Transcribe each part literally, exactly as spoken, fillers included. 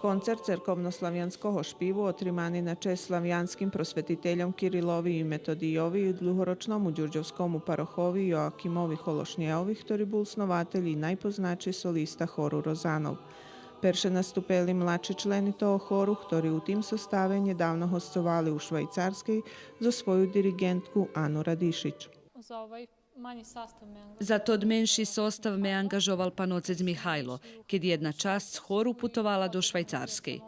Концерт церковнославянского шпиву отримани на чесц славянским просветительом Кирилови и Методийови и длугорочному дюрдьовскому парохови Йоакимови Холошняєови, хтори бул снователь и найпознатши солиста хору Розанов. Перше наступели младши члени того хору, хтори у тим составе нєдавно госцовали у Швайцарскей зоз свою дириґентку Ану Радишич. За овај мањи состав ме ангажовао. За тот менши состав ме анґажовал пан оцец Михайло, кед єдна часц хору путовала до Швайцарскей.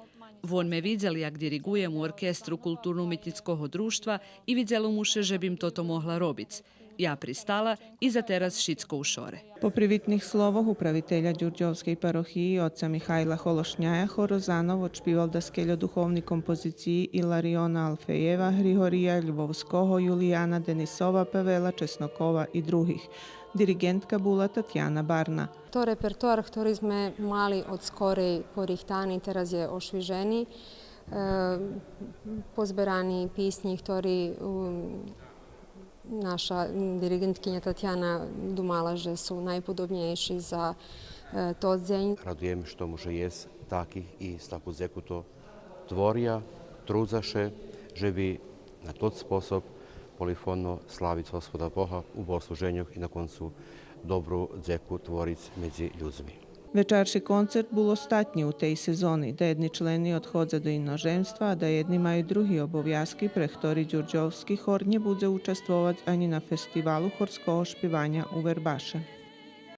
Вон ме видзел як дириґуєм у оркестру Културно-уметнїцкого дружтва и видзело му ше же бим тото могла робиц. Я пристала и за тераз шицко у шоре. По привитних словох управителя дюрдьовскей парохиї оца Михайла Холошняя хор Розанов одшпивал даскельо духовни композициї Илариона Алфеєва, Григория Львовского, Юлияна Денисова, Павела Чеснокова и других. Дириґентка була Татяна Барна. То репертоар хтори зме мали одскорей порихтани, тераз є ошвижени. Е, позберани писнї хтори, м, наша дириґенткиня Татяна думала же су найподобнєйши за, е, тот дзень. Радуєме ше тому же єст таких и з таку дзеку то творя, трудза ше же би на тот способ полифонно славиц Господа Бога у богослуженьох и на концу добру дзеку твориц медзи людзми. Вечарши концерт бул остатнї у тей сезони. Даєдни члени одходза до иножемства, а даєдни маю други обовязки, пре хтори дюрдьовски хор нє будзе участвовац анї на фестивалу хорского шпиваня у Вербаше.